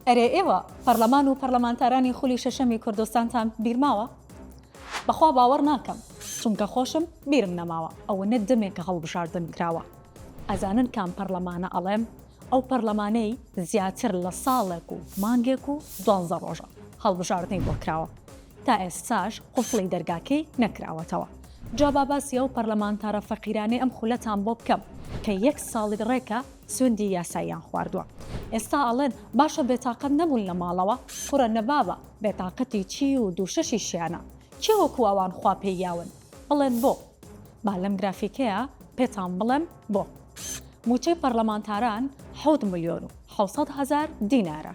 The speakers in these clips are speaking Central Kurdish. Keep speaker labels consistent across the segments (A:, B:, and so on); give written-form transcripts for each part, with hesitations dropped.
A: ئەرێ ئێوە پەرلەمان و پەرلەمانتارانی خولی شەشەمی کوردستانتان بیرماوە؟ بەخوا باوەڕ ناکەم چونکە خۆشم بیرم نەماوە ئەوەنە دەمێکە هەڵبژاردن کراوە. ئەزانن کام پەرلەمانە ئەڵێم؟ ئەو پەرلەمانەی زیاتر لە ساڵێک و مانگێک و دوانزە ڕۆژە هەڵبژاردنی بۆ کراوە تا ئێستاش قوفڵی دەرگاکەی نەکراوەتەوە. جا با باسی ئەو پەرلەمانتارە فەقیرانەی ئەم خولەتان بۆ بکەم کە یەک ساڵی ڕێکە سوێندی یاساییان خواردووە. ئێستا ئەڵێن باشە بێتاقەت نەبوون لە ماڵەوە؟ کوڕە نە بابە بێتاقەتی چی و دووشەشیشیانە. کێ وەکو ئەوان خوا پێی یاون؟ بڵێن بۆ؟ با لەم گرافیکەیا پێتان بڵێم بۆ. مووچەی پەرلەمانتاران حەوت ملیۆن و 700 هەزار دینارە.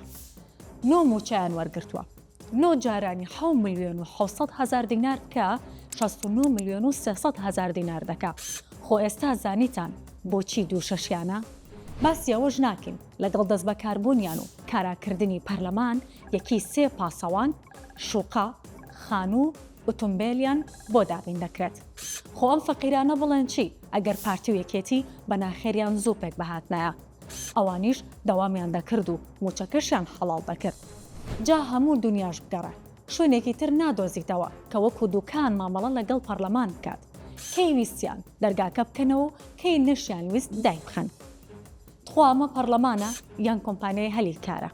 A: نۆ مووچەیان وەرگرتووە. نۆ جارانی حەو ملیۆن و 700 هەزار دینار کە 69 ملیۆن و 300 هەزار دینار دەکا. خۆ ئێستا زانیتان بۆچی دوو شەشیانە؟ باسی ئەوەش ناکەین لەگەڵ دەستبەکاربوونیان و کاراکردنی پەرلەمان یەکی سێ پاسەوان، شوقە، خانوو، ئوتومبێلیان بۆ دابین دەکرێت. خۆ ئەم فەقیرانە بڵێن چی ئەگەر پارتی و یەکێتی بە ناخێریان زوو پێک بهاتنایە. ئەوانیش دەوامیان دەکرد و موچەکەشیان حەڵاڵ دەکرد. جا هەموو دونیاش بگەڕێ شوێنێکی تر نادۆزیتەوە کە وەکو دوکان مامەڵە لەگەڵ پەڕلەمان بکات. کەی ویستیان دەرگاکە بکەنەوە و کەی نەشیان ویست دایبخەن. تخوا ئەمە پەڕلەمانە یان کۆمپانیای هەلی کارە؟